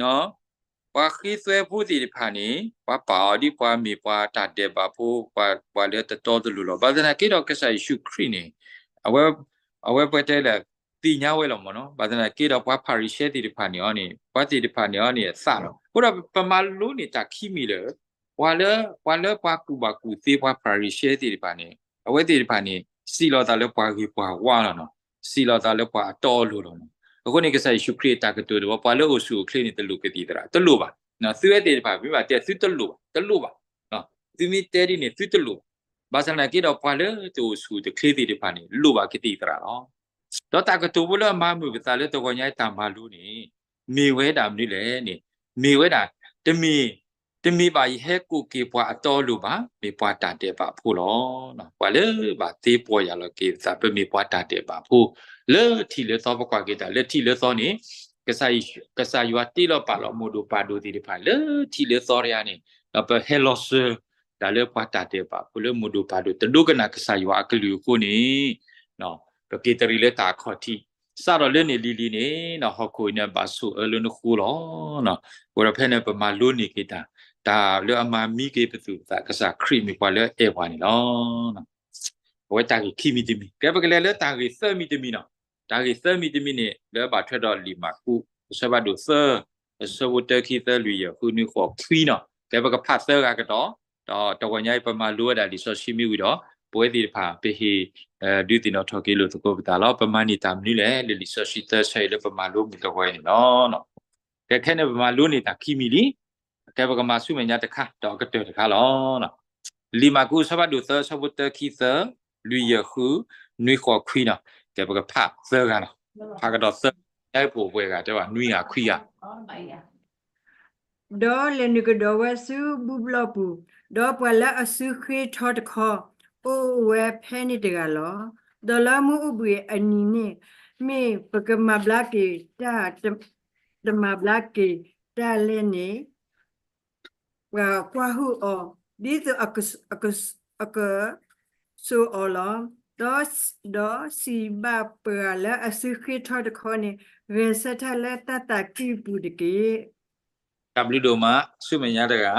ၤ, ပှၤဃ့သွဲဖိသ့ၣ်တဖၣ်န့ၣ် ပှၤပာ်အီၤဒ်ပှၤမ့ၢ်ပှၤတၢ်ဒဲးဘးဖိ, ပှၤလၢတတီတလိၤလီၤ. ဘၣ်သနာ်က့ဒီးကစၢ်ယ့ၣ်ၡူးခရံာ်န့ၣ် အဝဲ, အဝဲပတဲလၢ သ့ၣ်ညါဝဲလီၤမ့ၢ်နီၤ. ဘၣ်သနာ်က့ဒီးပှၤဖၤရံၤၡဲသ့ၣ်တဖၣ်န့ၣ်အီၤန့ၣ် ပှၤသ့ၣ်တဖၣ်န့ၣ်အီၤန့ၣ်အသးလီၤ. အဃိဒီးပမၤလိန့ၢ်တၢ်ခံမံၤလၢ ပှၤလၢ ပှၤလၢပှၤကူၣ်ဘၣ်ကူၣ်သ့ ပှၤဖၤရံၤၡဲသ့ၣ်တဖၣ်န့ၣ် အဝဲသ့ၣ်တဖၣ်န့ၣ် စံးလီၤသးလၢပှၤဂ့ၤပှၤဝါလီၤနီၤ, စံးလီၤသးလၢပှၤအတီအလိၤလီၤနီၤ. အဃိန့ၣ် ကစၢ်ယ့ၣ်ၡူးခရံာ်အတၢ်ကတိၤတဘီ ပှၤလၢအိၣ်ဆူၣ်အိၣ်ချ့န့ၣ် တလိၣ်ကသံၣ်သရၣ်, တလိၣ်ဘၣ်. သုဝဲသ့ၣ်တဖၣ် မ့ၢ်ဘၣ်တဲ သုတလိၣ်ဘၣ်, တလိၣ်ဘၣ်. သုမ့ၢ်တဲဒ်န့ၣ် သုတလိၣ်ဘၣ်. ဘၣ်ဆၣ်သနာ်က့ဒီး ပှၤလၢတအိၣ်ဆူၣ်အိၣ်ချ့သ့ၣ်တဖၣ်န့ၣ် လိၣ်ဘၣ်ကသံၣ်သရၣ်လီၤ. ဒီးတၢ်ကတိၤဖိလၢအမၤမုာ်ပသးလၢတဂီၤညါအံၤတၢ်မၤလိန့ၣ် မ့ၢ်ဝဲဒၣ်မနုၤလဲၣ်န့ၣ်, မ့ၢ်ဝဲဒၣ် တမ့ၢ် တမ့ၢ်ဘၣ်ယဟဲကိးက့ၤပှၤအတီအလိၤဘၣ်, မ့ၢ်ပှၤတၢ်ဒဲးဘးဖိလီၤ. ပှၤလၢဘၣ်သ့ပီၢ်ယၢ်လီၤက့ၤပသး ပမ့ၢ်ပှၤတၢ်ဒဲးဘးဖိ လၢထံးလၢသီ ပကွၢ်က့ၤတၢ်လၢထံးလၢသီန့ၣ် ကစၢ်ယွၤတ့လီၤပာ်လီၤမိၢ်ဒိၣ်ပၢ်ဒိၣ်သ့ၣ်တဖၣ် လၢထံးလၢသီတယါန့ၣ် ဒီးပဟဲလီၤစၢၤ တၢ်လၢပှၤတၢ်ဒဲးဘးဖိလၢမိၢ်ဒိၣ်ပၢ်ဒိၣ် တဒိကနၣ်ကစၢ်ယွၤအကလုၢ်အဃိန့ၣ် ပက့ၤတရံးလၢတၢ်အခီၣ်ထံး, စးထီၣ်လၢန့ၣ်လံၤလံၤန့ၣ် ဟီၣ်ခိၣ်အံၤန့ၣ် ဘၣ်ဆိၣ်အၢလၢနဃိလီၤ. အဃိဒီးဖဲန့ၣ် ပမၤလိန့ၢ်က့ၤတၢ် တၢ်လၢအမၤမံက့ၤပသူၣ်ပသး ကစၢ်ခရံာ်မ့ၢ်ပှၤလၢအအဲၣ်ပှၤန့ၣ်လီၤ. အဝဲတၢ်ဂ့ၢ်ခံမံၤတမံၤ, ကဲပကလဲၤလၢတၢ်ဂ့ၢ်သၢမံၤတမံၤနီၤ. တၢ်ဂ့ၢ်သၢမံၤတမံၤန့ၣ် လၢဘၣ်ထွဲဒီးလံာ်မၢ်ကူး အဆၢဖးဒိၣ်သၢ အဆၢဖိတၢ ခံ သၢ လွံၢ် ယဲၢ် ဃု နွံ ဃိး ခွံနီၤ. ကဲပကဖးသၢဂၤကဒီး, ဒီးတဂီၤညါအံၤပမၤလိဝဲဒၣ်လံာ်စီဆှံမ့ၢ်ဝံၤဒီး ပဝဲသ့ၣ်တဖၣ် ပဟ့ၣ် ဒုးသ့ၣ်နီၣ်ထီၣ်က့ၤလိာ်သကိးပသးလီၤ. ပမၤန့ၢ်တၢ်မနုၤလဲၣ် လၢလံာ်စီဆှံသၢဆၢအံၤလၢပမၤလိမုၢ်တဂီၤအံၤန့ၣ်လီၤ. ကဲခဲန့ၣ် ပမၤလိန့ၢ်တၢ်ခံမံၤလံ. ကဲပကမၤဆူမဲာ်ညါတခါ ဒီးအကတၢၢ်တခါလီၤ. လံာ်မၢ်ကူးအဆၢဖးဒိၣ်သၢ အဆၢဖိတၢ ခံ သၢ လွံၢ် ယဲၢ် ဃု နွံ ဃိး ခွံနီၤ. ကဲပကဖးသၢဂၤနီၤ. ဖးကဒီးသၢ ညါအံၤပအိၣ်ပှဲၤဂၤတဲဘၣ် နွံဂၤခွံဂၤ ဒီးလဲၤနုာ်ကဒီးဝဲဆူဘူၣ်ဘျီၣ်ပူၤ, ဒီးပှၤလၢအစုဃ့ထီတခီ အိၣ်ဝဲဖဲန့ၣ်တဂၤလီၤ. ဒီးလၢမုၢ်အိၣ်ဘှံးအနံၤန့ၣ် မ့ၢ်ပကမၤဘျါက့ၤတၢ်, တမၤဘျါက့ၤတၢ်လဲၣ်န့ၣ် ပှၤကွၢ်ဟုၣ်အီၤ ဒ်သိးအက အကစိာ်အီၤလီၤ. ဒီး ဒီးစံးဘၣ်ပှၤလၢအစုဃ့ထီတခီန့ၣ်, ဂဲၤဆၢထၢၣ်လၢတၢ်သးကံၢ်ပူၤတက့ၢ်. တၢ်ဘျုးဒိၣ်မး ဆူမဲာ်ညါတဂၤ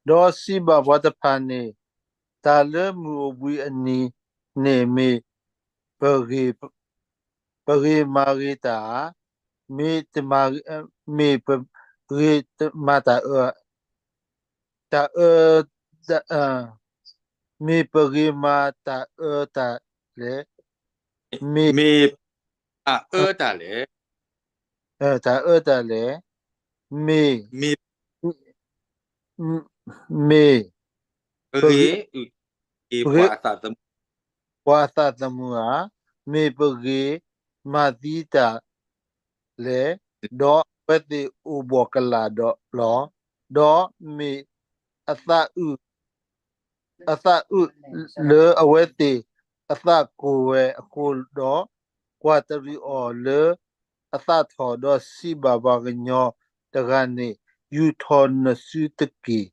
ဒီးစံးဘၣ်ပှၤတဖၣ်န့ၣ်, တၢ်လၢမုၢ်အိၣ်ဘှံးအနံၤန့ၣ် မ့ၢ်ပဂ့ၤ, ပဂ့ၤမၤဂ့ၤတၢ်, မ့ၢ်တမၤ, မ့ၢ်ပဂ့ၤမၤတၢ်အၢ, တၢ်အၢ, မ့ၢ်ပဂ့ၤမၤတၢ်အၢတၢ်လဲၣ်, မ့ၢ် မ့ၢ်တၢ်အၢတၢ်လဲၣ်, တၢ်အၢတၢ်လဲၣ်, မ့ၢ်, မ့ၢ်, မ့ၢ်, ပဂ့ၤ, ပှၤအသးသမူဧါ, မ့ၢ်ပဂ့ၤမၤသံတၢ်လဲၣ်, ဒီးအဝဲသ့ၣ်အိၣ်ဘှီၣ်ကလာ်ဒီးလီၤ. ဒီးမ့ၢ်အသးအုး အသးအုးလၢအဝဲသ့ၣ်အသးကိၢ်ဝဲအဃိဒီး, ကွၢ်တရံးအီၤလၢအသးထီၣ်, ဒီးစံးဘၣ်ပှၤကညီတဂၤန့ၣ်, ယူာ်ထီၣ်နစုတက့ၢ်.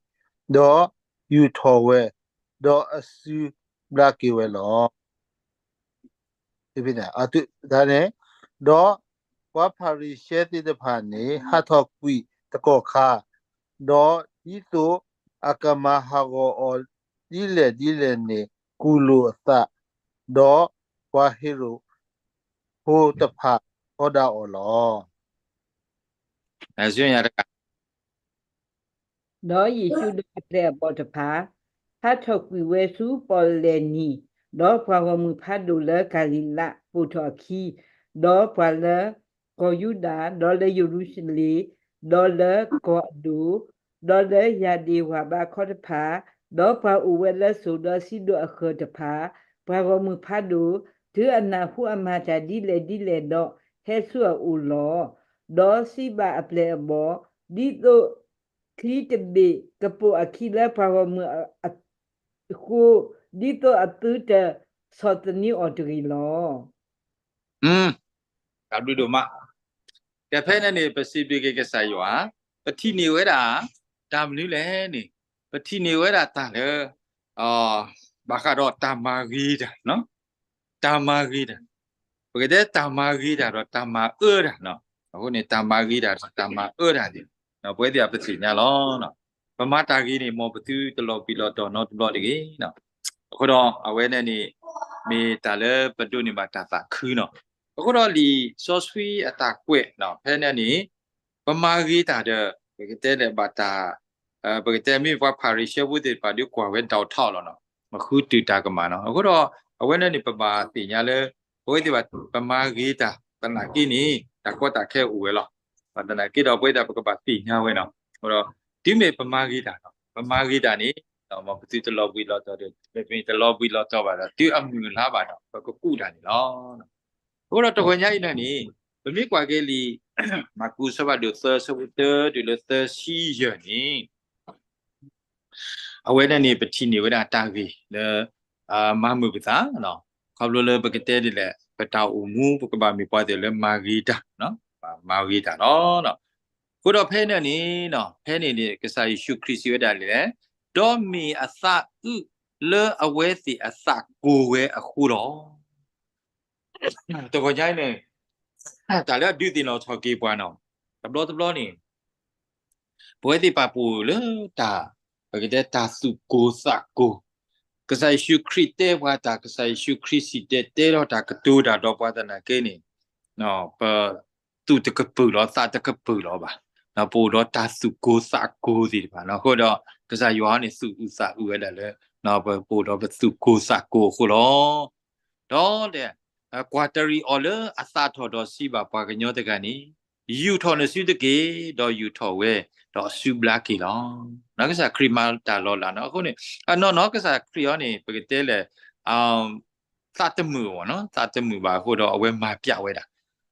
ဒီးယူာ်ထီၣ်ဝဲ, ဒီးအစုဘျါက့ၤဝဲလီၤ. န့ၣ်, ဒီးပှၤဖၤရံၤၡဲသ့ၣ်တဖၣ်န့ၣ် ဟးထီၣ်ကွံာ်တကီၢ်ခါ, ဒီးဒ်သိးအကမၤဟးဂီၤအီၤဒ်လဲၣ်ဒ်လဲၣ်န့ၣ် ကူၣ်လိာ်အသး, ဒီးပှၤဟ့ရိၣ်ဖိတဖၣ်ထီဒါအီၤလီၤ. ဒီးယ့ၣ်ၡူးဒီးအပျဲၢ်အဘီၣ်တဖၣ် ဟးထီၣ်ကွံာ်ဝဲဆူပီၣ်လဲၣ်နံၤ, ဒီးပှၤဂီၢ်မုၢ်ဖးဒိၣ်လၢကၤလံၤလးပိာ်ထီၣ်အခံ, ဒီးပှၤလၢကီၢ်ယူဒၤ, ဒီးလၢယရူၤၡလ့ၣ်, ဒီးလၢကီၢ်အဒိၣ်, ဒီးလၢယၤဒ့ၣ်ဝၢ်ဘါခီတဖၣ်, ဒီးပှၤအိၣ်ဝဲလၢစိၢ်ဒီးစံဒိၣ်အဃၢၤတဖၣ်, ပှၤဂီၢ်မုၢ်ဖးဒိၣ်, တုၤအနၢ်ဟူအမၤတၢ်ဒ်လဲၣ်ဒ်လဲၣ်ဒီး, ဟဲဆူအအိၣ်လီၤ. ဒီးစံးဘၣ်အပျဲၢ်အဘီၣ်, ဒ်သိး ချံတဘ့ၣ်ကပိာ်အခံလၢပှၤဂီၢ်မုၢ်အဃိ, ဒ်သိးအသုတဆီၣ်သနံးအီၤတဂ့ၤလီၤ. တၢ်ဘျုးဒိၣ်မး. ကဲဖဲန့ၣ်န့ၣ် ပစံးဘျုးက့ၤကစၢ်ယွၤ, ပထံၣ်န့ၢ်ဝဲဒၣ် တၢ်မနုၤလဲၣ်န့ၣ်, ပထံၣ်န့ၢ်ဝဲဒၣ်တၢ်လၢ ဘၣ်ဃးဒီးတၢ်မၤဂ့ၤတၢ်, တၢ်မၤဂ့ၤတၢ်, ပကတဲတၢ်မၤဂ့ၤတၢ်ဒီးတၢ်မၤအၢတၢ်, အဃိန့ၣ် တၢ်မၤဂ့ၤတၢ်ဒီးတၢ်မၤအၢတၢ်န့ၣ် ပဝဲသ့ၣ်အပသ့ၣ်ညါလီၤ. ပမၤတၢ်ဂ့ၤန့ၣ် မ်ပသုတလီၤဘှံးလီၤတီၤနီတဘျီတဂ့ၤ. အဃိဒီးအဝဲန့ၣ်န့ၣ် မ့ၢ်တၢ်လၢပဒိးန့ၢ်ဘၣ်တၢ်သးခုနီၤ. အဃိဒီးလံာ်စီဆှံအတၢ်ကွဲးနီၤ ဖဲန့ၣ်န့ၣ် ပမၤဂ့ၤတၢ်ဒီး ပကတဲလဲၣ်ဘၣ်တၢ် ပကတဲမ့ၢ်ပှၤဖၤရံၤၡဲဖိသ့ၣ်တဖၣ်ဒုးကွၢ်ဝဲ downtown လီၤနီၤ, မဃုတုၤတၢ်ကမၣ်နီၤ. အဃိဒီး အဝဲန့ၣ်န့ၣ် ပဘၣ်သ့ၣ်ညါလၢ ပဝဲသ့ၣ်တဖၣ် ပမၤဂ့ၤတၢ် သနာ်က့န့ၣ် တၢ်ကီတၢ်ခဲအိၣ်ဝဲလီၤ. သနာ်က့ဒီး ပဝဲသ့ၣ်တဖၣ်ပကဘၣ်သ့ၣ်ညါဝဲနီၤ. အဃိဒီး တုၤမ့ၢ်ပမၤဂ့ၤတၢ်နီၤ, ပမၤဂ့ၤတၢ်န့ၣ် မ်ပသုတလီၤဘှံးလီၤတီၤဒီး မ့မ့ၢ်တလီၤဘှံးလီၤတီၤဘၣ်ဒီး တုၤအမုၢ်အလါဘၣ်ဒီး ပကကူးတၢ်န့ၣ်လီၤ. အဃိဒီးတဂီၤညါအံၤန့ၣ်န့ၣ် ပမ့ၢ်ကွၢ်က့ၤလံာ် မၢ်ကူးအဆၢဖးဒိၣ်သၢ အဆၢဖိတၢတုၤလၢသၢဆံယဲၢ်န့ၣ် အဝဲန့ၣ်န့ၣ် ပထံၣ်န့ၢ်ဝဲဒၣ်တၢ်ဂ့ၢ်လၢ မၤမုာ်ပသး, ခီဖျိလၢပကတဲဒ်လဲၣ် ပတၢ်အိၣ်မူ ပကဘၣ်မ့ၢ်ပှၤသ့ၣ်လၢမၤဂ့ၤတၢ်, မၤဂ့ၤတၢ်လီၤ. အဃိဒီးဖဲန့ၣ်န့ၣ် ဖဲန့ၣ်န့ၣ် ကစၢ်ယ့ၣ်ၡူးခရံာ်စံးဝဲဒၣ်လဲၣ်, ဒီးမ့ၢ်အသးအုးလၢအဝဲသ့ၣ်အသးကိၢ်ဝဲအဃိလီၤ. တဂီၤညါအံၤန့ၣ် တၢ်လၢအဒုးသ့ၣ်နီၣ်ထီၣ်က့ၤပှၤနီၤ, တဘျီတဘျီန့ၣ် ပဝဲသ့ၣ်တဖၣ်ပအိၣ်လၢတၢ် ပကတဲတၢ်သူၣ်ကိၢ်သးကိၢ်, ကစၢ်ယ့ၣ်ၡူးခရံာ်တဲပှၤတၢ်, ကစၢ်ယ့ၣ်ၡူးခရံာ်စံၣ်တဲၤတဲလီၤတၢ်, ကတိၤတၢ်ဒီးပှၤသနာ်က့န့ၣ် ပသူၣ်တကပုာ်လီၤ သးတကပုာ်လီၤဘၣ်. ပအိၣ်ဒီးတၢ်သူၣ်ကိၢ်သးကိၢ်သ့ၣ်တဖၣ်နီၤ. အဃိဒီး ကစၢ်ယွၤန့ၣ် သူၣ်အုးသးအုးဝဲဒၣ်လၢ ပအိၣ်ဒီးပသူၣ်ကိၢ်သးကိၢ်အဃိလီၤ. ဒီး ကွၢ်တရံးအီၤလၢအသးထီၣ်ဒီးစံးဘၣ်ပှၤကညီတဂၤန့ၣ်, ယူာ်ထီၣ်နစုတက့ၢ်, ဒီးယူာ်ထီၣ်ဝဲ, ဒီးအစုဘျါက့ၤလီၤ. ကစၢ်ခရံာ်မၤတၢ်လီၤလးနီၤ. အဃိန့ၣ် အနီၢ်နီၢ် ကစၢ်ခရံာ်အံၤန့ၣ် ပကတဲလဲၣ် သးတမုာ်ဘၣ်နီၤ, သးတမုာ်ဘၣ်အဃိဒီး အဝဲမၤပျးဝဲဒၣ်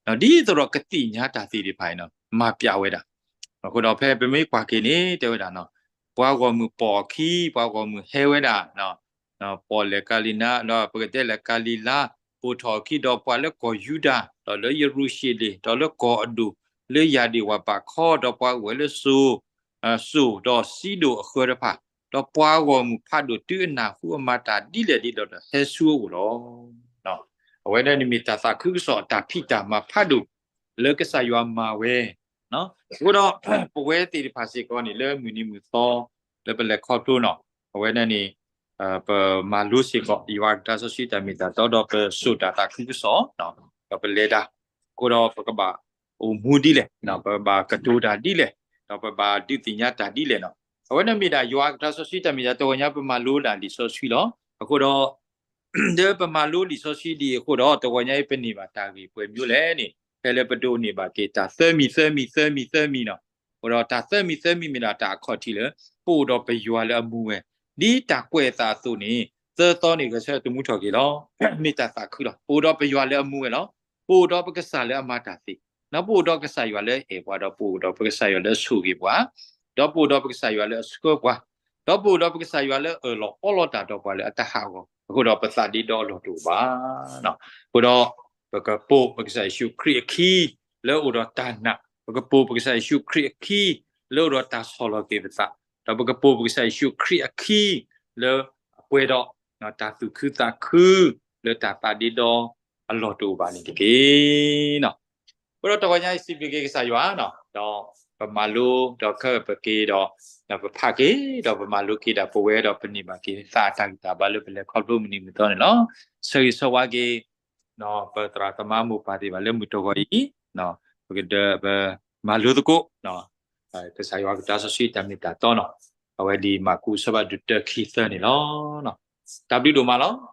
ဒ်သိးဒီးကသ့ၣ်ညါတၢ်သ့ၣ်တဖၣ်အံၤနီၤ, မၤပျးဝဲဒၣ်. အဃိဒီးဖဲပမ့ၢ်ကွၢ်က့ၤန့ၣ် တဲဝဲဒၣ်နီၤ, ပှၤဂီၢ်မုၢ်ပိာ်အခံ, ပှၤဂီၢ်မုၢ်ဟဲဝဲဒၣ် ပိာ်လဲၣ်ကၤလံၤနါ, ဒီးပကတဲလဲၣ်ကၤလံၤလါ, ပိာ်ထီၣ်အခံဒီးပှၤလၢကီၢ်ယူဒၤ, ဒီးလၢယရူၤၡလ့ၣ်, ဒီးလၢကီၢ်အဒိၣ်, လၢယၢ်ဒ့ၣ်ဝၢ်ဘးခီ, ဒီးပှၤအိၣ်ဝဲလၢစိၤ, စိၤဒီးစံဒိၣ်အဃၢၤတဖၣ်, ဒီးပှၤဂီၢ်မုၢ်ဖးဒိၣ်တုၤအနၢ်ဟူအမၤတၢ်ဒ်လဲၣ်ဒ်လဲၣ်ဒီးဟဲဆူအအိၣ်လီၤ. အဝဲန့ၣ်န့ၣ်မ့ၢ်တၢ်သးခုကစီၣ်အတၢ်ဖံးတၢ်မၤဖးဒိၣ် လၢကစၢ်ယွၤမၤဝဲ အဃိဒီး ပဝဲသ့ၣ်တဖၣ်စ့ၢ်ကီးန့ၣ် လၢမုၢ်နံၤမုၢ်သီ လၢပလဲၤခီဖျိနီၤ, အဝဲန့ၣ်န့ၣ် ပမၤလိစ့ၢ်ကီး ယွၤအကစၢ်စီဆှံတၢ်မ့ၢ်တၢ်တီဒီးပစိာ်တၢ်သးခုကစီၣ်, ဒီးပလဲၤတၢ်, အဃိဒီးပကဘၣ်အိၣ်မူဒ်လဲၣ်, ပဘၣ်ကတိၤတၢ်ဒ်လဲၣ်, ဒီးပဘၣ်ဒုးသ့ၣ်ညါတၢ်ဒ်လဲၣ်နီၤ. အဝဲန့ၣ်မ့ၢ်ဒၣ်ယွၤအကစၢ်စီဆှံတၢ်မ့ၢ်တၢ်တီ တဂီၤညါပမၤလိဒၣ်လံာ်စီဆှံလီၤ. အဃိဒီး လၢပမၤလိလံာ်စီဆှံဒ်အံၤအဃိဒီး တဂီၤညါအံၤပန့ၢ်ဘၣ်တၢ်ဂ့ၢ်ပှဲၤမံၤလဲၣ်န့ၣ် ဖဲလၢပဒိးန့ၢ်ဘၣ်က့ၤတၢ်သၢမံၤသၢမံၤသၢမံၤသၢမံၤနီၤ. အဃိဒီးတၢ်သၢမံၤသၢမံၤမ့ၢ်ဒၣ်တၢ်အခီၣ်ထံးလၢ ပအိၣ်ဒီးပယွၤလၢအမူဝဲ, ဒ်တၢ်ကွဲးအသးအသိးန့ၣ် သၢသီန့ၣ် ဂဲၤဆၢထၢၣ်သမူထီၣ်က့ၤလီၤ. မ့ၢ်တၢ်သးခုလီၤ. ပအိၣ်ဒီးပယွၤလၢအမူဝဲလီၤ. ပအိၣ်ဒီးပကစၢ်လၢအမၤတၢ်သ့, ဒီးပအိၣ်ဒီးကစၢ်ယွၤလၢအအဲၣ်ပှၤ, ဒီးပအိၣ်ဒီးပကစၢ်ယွၤလၢအဆိၣ်ဂ့ၤပှၤ, ဒီးပအိၣ်ဒီးပကစၢ်ယွၤလၢအဆှၢပှၤ, ဒီးပအိၣ်ဒီးပကစၢ်ယွၤလၢအအၢၣ်လီၤအီလီၤတၢ်ဒီးပှၤလၢအတဟးဂီၤ, အဃိဒီးပသးဒ့ဒီအလီၢ်တအိၣ်ဘၣ်. အဃိဒီး ပကပိာ်ပကစၢ်ယ့ၣ်ၡူးခရံာ်အခံ လၢအအိၣ်ဒီးတၢ်နာ်, ပကပိာ်ပကစၢ်ယ့ၣ်ၡူးခရံာ်အခံ လၢအအိၣ်ဒီးတၢ်ဆီၣ်လီၤက့ၤပသး, ဒီးပကပိာ်ပကစၢ်ယ့ၣ်ၡူးခရံာ်အခံ လၢအပှဲၤဒီး တၢ်သူၣ်ခုသးခု လၢတၢ်သးဒ့ဒီအလီၢ်တအိၣ်ဘၣ်န့ၣ်တက့ၢ်. အဃိဒီးတဂီၤညါအံၤစံးဘျုးက့ၤကစၢ်ယွၤ, ဒီးပမၤလိ ဒီးခဲအံၤပက့ၤဒီး ဒီးပဖးက့ၤ ဒီးပမၤလိက့ၤဒၣ်ပဝဲဒီးပန့ၢ်ဘၣ်က့ၤ သးအတၢ်ဂံၢ်တၢ်ဘါလၢပလဲၤခီဖျိမုၢ်နံၤမုၢ်သီန့ၣ်လီၤ. ဆၢဂ့ၤဆၢဝါက့ၤ ပသရၣ်သမါမိၢ်ပၢ်သ့ၣ်တဖၣ်လၢမုၢ်တဂီၤအံၤ, ပကဒၢးပမၤလိသကိး ကစၢ်ယွၤကစၢ်စီဆှံတၢ်မ့ၢ်တၢ်တီနီၤ, အဝဲဒ်မၢ်ကူးအဆၢဖးဒိၣ်တၢ ခံ သၢန့ၣ်လီၤ. တၢ်ဘျုးဒိၣ်မးလီၤ.